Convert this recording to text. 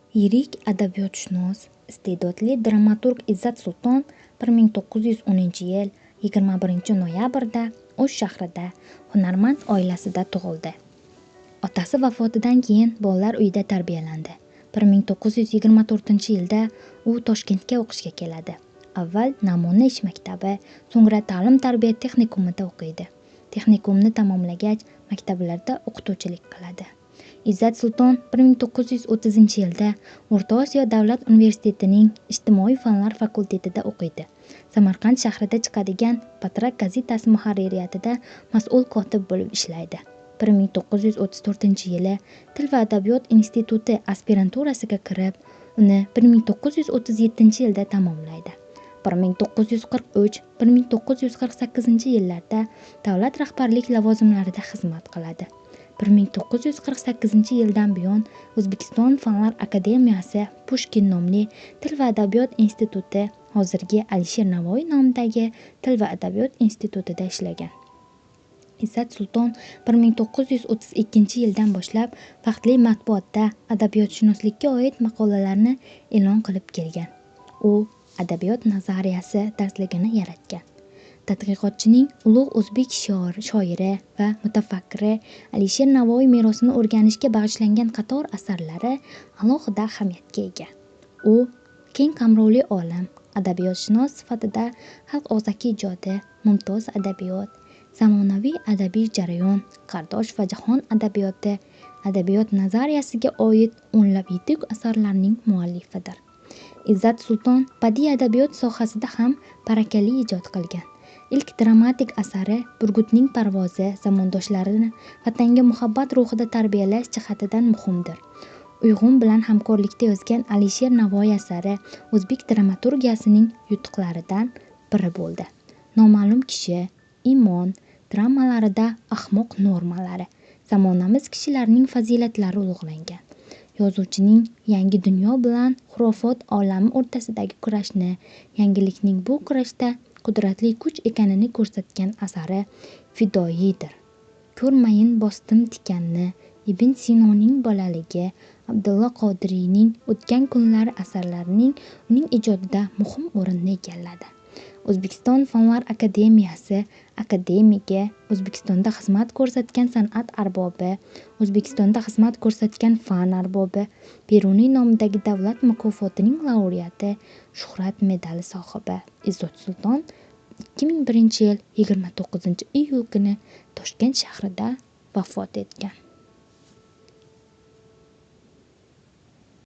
Yirik adabiyotshunos, iste'dodli dramaturg Izzat Sulton 1910-yil 21-noyabrda O'sh shahrida hunarmand oilasida tug'ildi. Otasi vafotidan keyin bolalar uyida tarbiyalandi. 1924-yilda u Toshkentga o'qishga keladi. Avval Namuna ish maktabi, so'ngra ta'lim-tarbiya texnikumida o'qiydi. Texnikumni tamomlagach, maktablarda o'qituvchilik qiladi. Izzat Sulton 1930-yilda O'rta Osiyo davlat universitetining ijtimoiy fanlar fakultetida o'qiydi. Samarqand shahrida chiqadigan Patrak gazetasi muharririyatida mas'ul kotib bo'lib ishlaydi. 1934-yili Til va adabiyot instituti aspiranturasiga kirib, uni 1937-yilda tamomlaydi. 1943-1948 yillarda davlat rahbarlik lavozimlarida xizmat qiladi. 1948-yildan buyon O'zbekiston Fanlar akademiyasi Pushkin nomli Til va adabiyot instituti, hozirgi Alisher Navoiy nomidagi Til va adabiyot institutida ishlagan. Izzat Sulton 1932-yildan boshlab vaqtli matbuotda adabiyotshunoslikka oid maqolalarni e'lon qilib kelgan. U adabiyot nazariyasi darsligini yaratgan. Tadqiqotchining ulug' o'zbek shoiri va mutafakkiri Alisher Navoiy merosini o'rganishga bag'ishlangan qator asarlari alohida ahamiyatga ega. U keng qamrovli olim, adabiyotshunos sifatida xalq og'zaki ijodi, mumtoz adabiyot, zamonaviy adabiy jarayon, qardosh va jahon adabiyoti, adabiyot nazariyasiga oid o'nlab yetuk asarlarning muallifidir. Izzat Sulton badiiy adabiyot sohasida ham barakali ijod qilgan. Ilk dramatik asari Burgutning parvozi zamondoshlarini vatanga muhabbat ruhida tarbiyalash jihatidan muhimdir. Uyg'un bilan hamkorlikda yozgan Alisher Navoiy asari o'zbek dramaturgiyasining yutuqlaridan biri bo'ldi. Noma'lum kishi, Imon dramalarida ahmoq normalari, zamonamiz kishilarining fazilatlari ulug'langan. Yozuvchining yangi dunyo bilan xurofot olami o'rtasidagi kurashni, yangilikning bu kurashda qudratli kuch ekanini ko'rsatgan asari Fidoyidir. Ko'rmayin bosdim tikanni, Ibn Sinoning bolaligi, Abdulla Qodiriyning O'tgan kunlar asarlarining uning ijodida muhim o'rinni egalladi. O'zbekiston Fanlar akademiyasi akademigi, O'zbekistonda xizmat ko'rsatgan san'at arbobi, O'zbekistonda xizmat ko'rsatgan fan arbobi, Beruniy nomidagi davlat mukofotining laureati, Shuhrat medali sohibi Izzat Sulton 2001-yil 29-iyul kuni Toshkent shahrida vafot etgan.